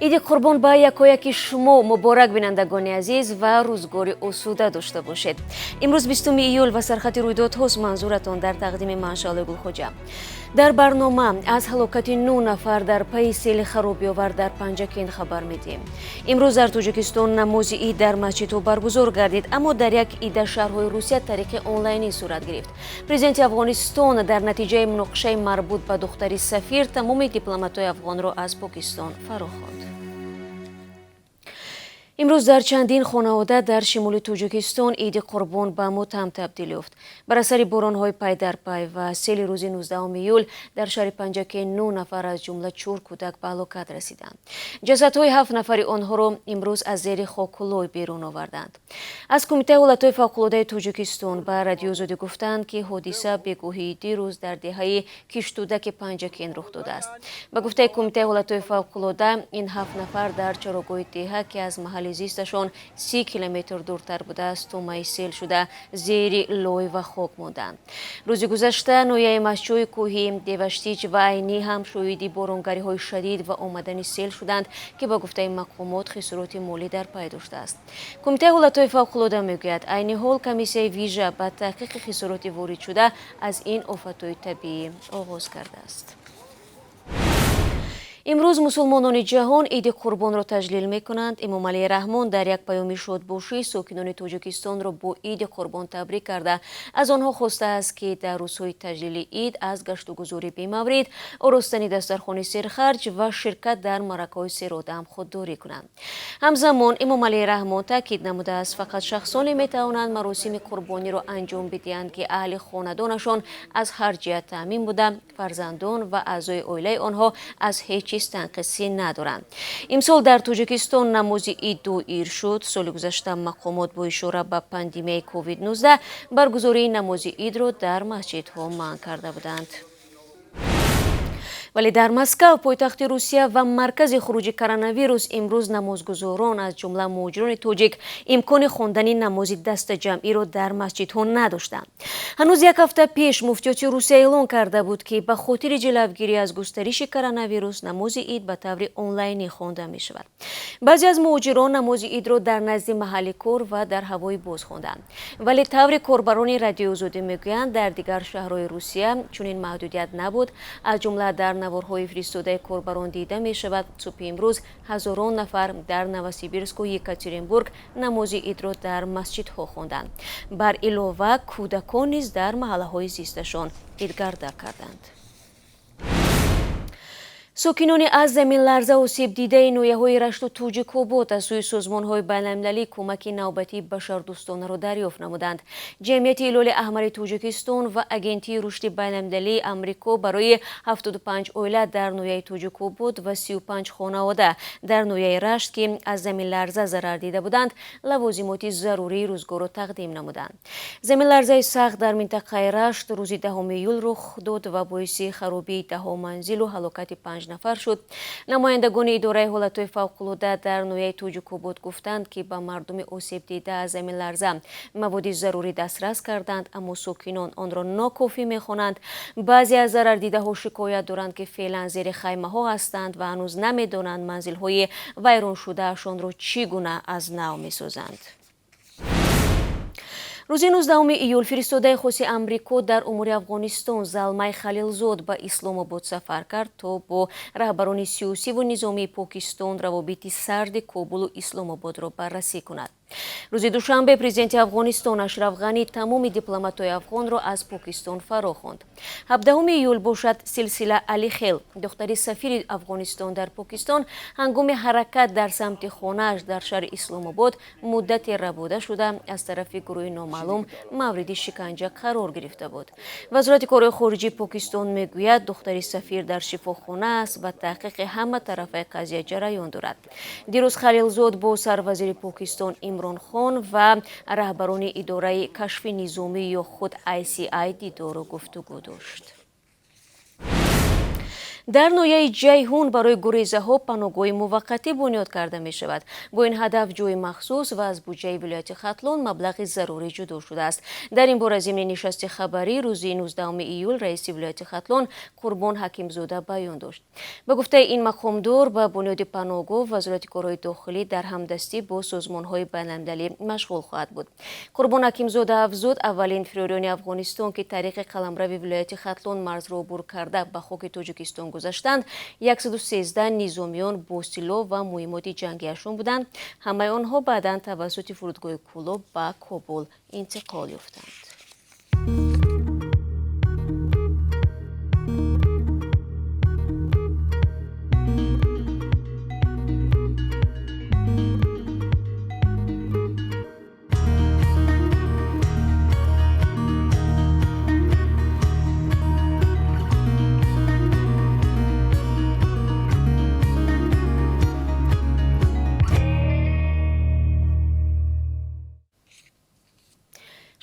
Иди Қурбон ба якояки шумо муборак, бинандагони азиз, ва рӯзгори осуда дошта бошед. Имрӯз 20 июл ва сархати рӯйдодҳост манзуратон. Дар тақдими ман Шаҳлои Гулхоҷа. Дар барнома аз ҳалокати нӯ нафар дар пайи сели харобиовар дар Панҷакент хабар медиҳем. Имрӯз дар Тоҷикистон намози ид дар масҷидҳо баргузор гардид, аммо дар як идда шаҳрҳои Русия тариқи онлайнӣ сурат гирифт. Президенти Афғонистон дар натиҷаи муноқишаи марбут ба духтари сафир тамоми дипломатҳои афғонро аз Покистон фаро хонд. Имрӯз дар чандин хонавода дар шимоли Тоҷикистон Иди Қурбон ба мотам табдил ёфт. Бар асари боронҳои пайдарпай ва сели рӯзи 19 июл дар шаҳри Панҷакент нӯ нафар, аз ҷумла чор кӯдак, ба ҳалокат расиданд. Ҷасадҳои ҳафт нафари онҳоро имрӯз аз зери хоку лой берун оварданд. Аз Кумитаи ҳолатҳои фавқулодаи Тоҷикистон ба Радиои Озодӣ гуфтанд, ки ҳодиса бегоҳии дирӯз дар деҳаи Киштудаки Панҷакент рух додааст. Ба гуфтаи Кумитаи ҳолатҳои фавқулода, ин ҳафт нафар дар чарогоҳи деҳа, ки аз маҳалли зисташон 30 километр дуртар будааст, тӯъмаи сел шуда, зери лой ва хок монданд. Рӯзи гузашта ноҳияи Мастчои Кӯҳӣ, Деваштич ва Айнӣ ҳам шоҳиди боронгариҳои шадид ва омадани сел шуданд, ки ба гуфтаи мақомот хисороти молӣ дар пай доштааст. Кумитаи ҳолатҳои фавқулода мегӯяд, айни ҳол комиссияи вижа ба таҳқиқи хисороти воридшуда аз ин офатҳои табиӣ оғоз кардааст. Имрӯз мусулмонони ҷаҳон Иди Қурбонро таҷлил мекунанд. Эмомалӣ Раҳмон дар як паёми шодбошӣ сокинони Тоҷикистонро бо Иди Қурбон табрик карда, аз онҳо хостааст, ки дар рӯзҳои таҷлили ид аз гаштугузори бемаврид, оростани дастархони серхарҷ ва ширкат дар маъракаҳои серодам худдорӣ кунанд. Ҳамзамон Эмомалӣ Раҳмон таъкид намудааст, фақат шахсоне метавонанд маросими қурбониро анҷом бидиҳанд, ки аҳли хонадонашон аз ҳар ҷиҳат таъмин буда, фарзандон ва аъзои оилаи онҳо аз ҳеҷ чиз танқисӣ надоранд. Имсол дар Тоҷикистон намози ид доир шуд. Соли гузашта мақомот бо ишора ба пандемияи COVID-19 баргузории намози идро дар масҷидҳо манъ карда буданд. Вале дар Москав, пойтахти Русия ва маркази хуруҷи коронавирус, имрӯз намозгузорон, аз ҷумла муҳоҷирони тоҷик, имкони хондани намози дастаҷамъиро дар масҷидҳо надоштанд. Ҳанӯз як ҳафта пеш муфтиёти Русия эълон карда буд, ки ба хотири ҷилавгирӣ аз густариши коронавирус намози ид ба таври онлайнӣ хонда мешавад. Баъзе аз муҳоҷирон намози идро дар назди маҳалли кор ва дар ҳавои боз хонданд. Вале тавре корбарони Радиои Озодӣ мегӯянд, дар дигар шаҳрҳои Русия чунин маҳдудият набуд. Аз ҷумла дар наворҳои фиристодаи корбарон дида мешавад, субҳи имрӯз ҳазорон нафар дар Новосибирску Екатеринбург намози идро дар масҷидҳо хонданд. Бар илова, кӯдакон низ дар маҳаллаҳои зисташон идгардак карданд. Сокинони аз заминларза осебдидаи ноҳияҳои Рашту Тоҷикобод аз сӯи созмонҳои байналмилалӣ кӯмаки навбатии башардӯстонаро дарёфт намуданд. Ҷамъияти Ҳилоли Аҳмари Тоҷикистон ва Агентии рушди байналмилалии Амрико барои 75 оила дар ноҳияи Тоҷикобод ва 35 хонавода дар ноҳияи Рашт, ки аз заминларза зарар дида буданд, лавозимоти зарурии рӯзгорро тақдим намуданд. Заминларзаи сахт дар минтақаи Рашт рӯзи 10 июл рух дод ва боиси харобии даҳо манзилу ҳалокати панҷ нафар шуд. Намояндагони идораи ҳолатҳои фавқулода дар ноҳияи Тоҷикобод гуфтанд, ки ба мардуми осебдида аз заминларза маводи зарурӣ дастрас карданд, аммо сокинон онро нокофӣ мехонанд. Баъзе аз зарардидаҳо шикоят доранд, ки феълан зери хаймаҳо ҳастанд ва ҳанӯз намедонанд, манзилҳои вайроншудаашонро чӣ гуна аз нав месозанд. Рӯзи 19 июл фиристодаи хоси Амрико дар умури Афғонистон Залмай Халилзод ба Исломобод сафар кард, то бо раҳбарони сиёсиву низомии Покистон равобити сарди Кобулу Исломободро баррасӣ кунад. Рӯзи душанбе президенти Афғонистон Ашраф Ғанӣ тамоми дипломатҳои афғонро аз Покистон фаро хонд. 17 июл бошад, Силсила Алихел, духтари сафири Афғонистон дар Покистон, ҳангоми ҳаракат дар самти хонааш дар шаҳри Исломобод муддате рабуда шуда, аз тарафи гурӯҳи номаълум мавриди шиканҷа қарор гирифта буд. Вазорати корҳои хориҷии Покистон мегӯяд, духтари сафир дар шифохона аст ва таҳқиқи ҳама тарафаи қазия ҷараён дорад. Дирӯз Халилзод бо сарвазири Покистон Имрон Хон ва раҳбарони идораи кашфи низомӣ ё худ ISI дидору гуфтугӯ дошт. Дар ноҳияи Ҷайҳун барои гурезаҳо паноҳгоҳи муваққатӣ бунёд карда мешавад. Бо ин ҳадаф ҷои махсус ва аз буҷаи вилояти Хатлон маблағи зарурӣ ҷудо шудааст. Дар ин бора зимни нишасти хабарӣ рӯзи 19 июл раиси вилояти Хатлон Қурбон Ҳакимзода баён дошт. Ба гуфтаи ин мақомдор, ба бунёди паноҳгоҳ Вазорати корҳои дохилӣ дар ҳамдастӣ бо созмонҳои байналмилалӣ машғул хоҳад буд. Қурбон Ҳакимзода афзуд, аввалин фирёриёни Афғонистон, ки тариқи қаламрави вилояти Хатлон марзро убур карда ба хоки Тоҷикистон гузаштанд, 113 низомиён бо силоҳ ва муҳиммоти ҷангиашон буданд. Ҳамаи онҳо баъдан тавассути фурудгоҳи Кӯлоб ба Кобул интиқол ёфтанд.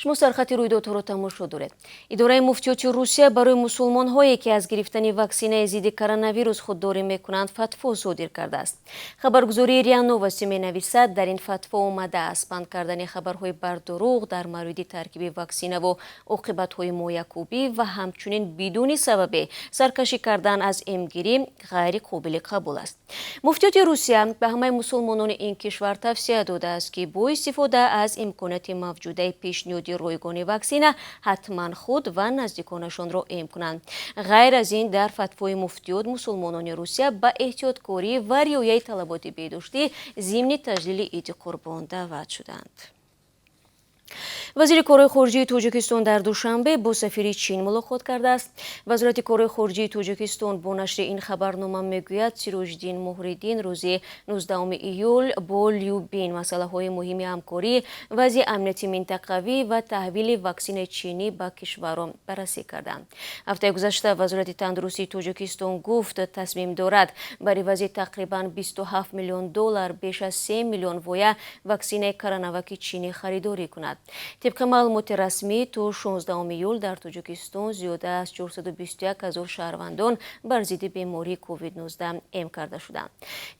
Шумо сархати рӯйдодҳоро тамошо доред. Идораи муфтиёти Русия барои мусулмонҳое, ки аз гирифтани ваксинаи зидди коронавирус худдорӣ мекунанд, фатво содир кардааст. Хабаргузории РИА Новости менависад, дар ин фатво омадааст, панд кардани хабарҳои бардурӯғ дар мавриди таркиби ваксинаву оқибатҳои моякубӣ ва ҳамчунин бидуни сабабе саркашӣ кардан аз эмгирӣ ғайри қобили қабул аст. Муфтиёти Русия ба ҳамаи мусулмонони ин кишвар тавсия додааст, ки бо истифода аз имконияти мавҷудаи пешниҳоди ройгони ваксина ҳатман худ ва наздиконашонро эм кунанд. Ғайр аз ин, дар фатвои муфтиёт мусулмонони Русия ба эҳтиёткорӣ ва риояи талаботи беҳдоштӣ зимни таҷлили Иди Қурбон даъват шуданд. Вазири корҳои хориҷии Тоҷикистон дар Душанбе бо сафири Чин мулоқот кардааст. Вазорати корҳои хориҷии Тоҷикистон бо нашри ин хабарнома мегӯяд, Сироҷиддин Муҳриддин рӯзи 19 июл бо Лю Бин масъалаҳои муҳими ҳамкорӣ, вазъи амнияти минтақавӣ ва таҳвили ваксинаи чинӣ ба кишварро баррасӣ карданд. Ҳафтаи гузашта Вазорати тандурустии Тоҷикистон гуфт, тасмим дорад бар ивази тақрибан 27 миллион доллар беш аз 3 миллион воя ваксинаи коронаваки чинӣ харидорӣ кунад. Тибқи маълумоти расмӣ, то 16 июл дар Тоҷикистон зиёда аз 421 ҳазор шаҳрвандон бар зидди бемории COVID-19 эм карда шуданд.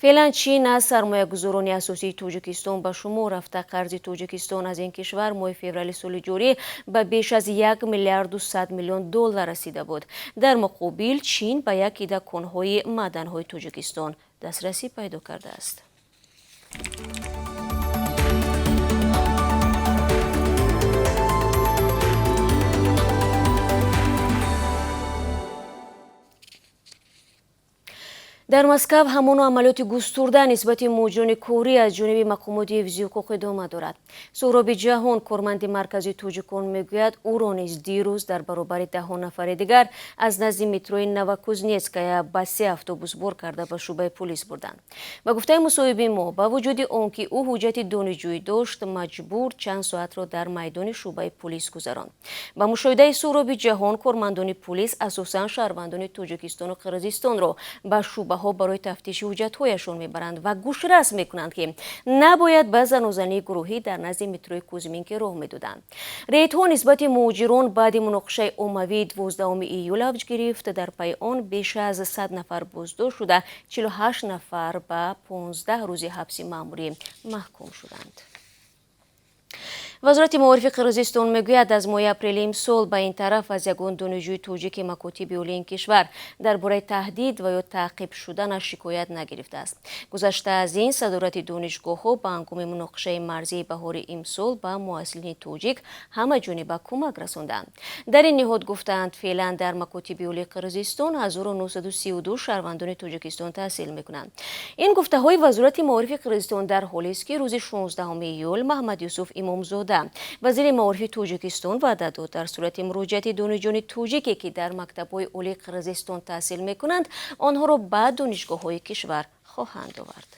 Феълан Чин аз сармоягузорони асосии Тоҷикистон ба шумор рафта, қарзи Тоҷикистон аз ин кишвар моҳи феврали соли ҷорӣ ба беш аз 1 миллиарду 100 миллион доллар расида буд. Дар муқобил Чин ба як ида конҳои маъданҳои Тоҷикистон дастрасӣ пайдо кардааст. Дар Москав ҳамоно амалиёти густурда нисбати муҳоҷирони корӣ аз ҷониби мақомоти ҳифзи ҳуқуқ идома дорад. Суҳроби Ҷаҳон, корманди маркази тоҷикон, мегӯяд, ӯро низ дирӯз дар баробари даҳҳо нафари дигар аз назди метрои Новокузнецкая ба се автобус бор карда ба шӯъбаи полис бурданд. Ба гуфтаи мусоҳиби мо, ба вуҷуди он ки ӯ ҳуҷҷати донишҷӯӣ дошт, маҷбур чанд соатро дар майдони шӯъбаи полис гузаронд. Ба мушоҳидаи Суҳроби Ҷаҳон, кормандони полис асосан шаҳрвандони Тоҷикистону Қирғизистонро ба шӯъбаҳо барои тафтиши ҳуҷҷатҳояшон мебаранд ва гӯшрас мекунанд, ки набояд ба занозании гурӯҳӣ дар назди метрои Кузьминки роҳ медоданд. Рейдҳо нисбати муҳоҷирон баъди муноқишаи оммавии 12 июл авҷ гирифт. Дар пайи он беш аз 100 нафар боздошт шуда, 48 нафар ба 15 рӯзи ҳабси маъмурӣ маҳкум шуданд. Вазорати маорифи Қирғизистон мегӯяд, аз моҳи апрели имсол ба ин тараф аз ягон донишҷӯи тоҷики макотиби олии ин кишвар дар бораи таҳдид ва ё таъқиб шуданаш шикоят нагирифтааст. Гузашта аз ин, садорати донишгоҳҳо ба ҳангоми муноқишаи марзии баҳори имсол ба муҳассилини тоҷик ҳамаҷониба кӯмак расонданд. Дар ин ниҳод гуфтаанд, феълан дар макотиби олии Қирғизистон 1932 шаҳрвандони Тоҷикистон таҳсил мекунанд. Ин гуфтаҳои Вазорати маорифи Қирғизистон дар ҳолест, ки рӯзи 16 июл Маҳмад Юсуф Имомзода, вазири маорифи Тоҷикистон, ваъда дод, дар сурати муроҷиати донишҷӯёни тоҷике, ки дар мактабҳои олии Қирғизистон таҳсил мекунанд, онҳоро ба донишгоҳҳои кишвар хоҳанд овард.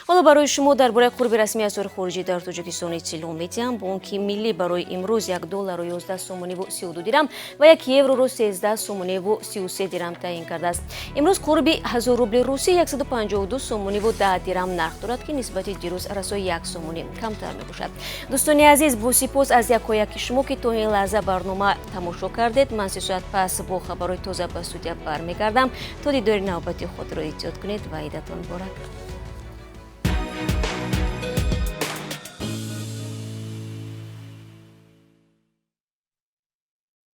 Ҳоло барои шумо дар бораи қурби расмии асъори хориҷӣ дар Тоҷикистон иттилоъ медиҳам. Бонки Миллӣ барои имрӯз 1 долларро 11 сомониву 32 дирам ва 1 евроро 13 сомониву 33 дирам таъин кардааст. Имрӯз қурби 1000 рубли русӣ 152 сомониву 10 дирам нарх дорад, ки нисбати дирӯз расои 1 сомонӣ камтар мебошад. Дӯстони азиз, бо сипос аз якояки шумо, ки то ин лаҳза барнома тамошо кардед. Ман 3 соат пас бо хабарҳои тоза ба студия бармегардам. То дидори навбати худро эҳтиёт кунед ва идатон муборак.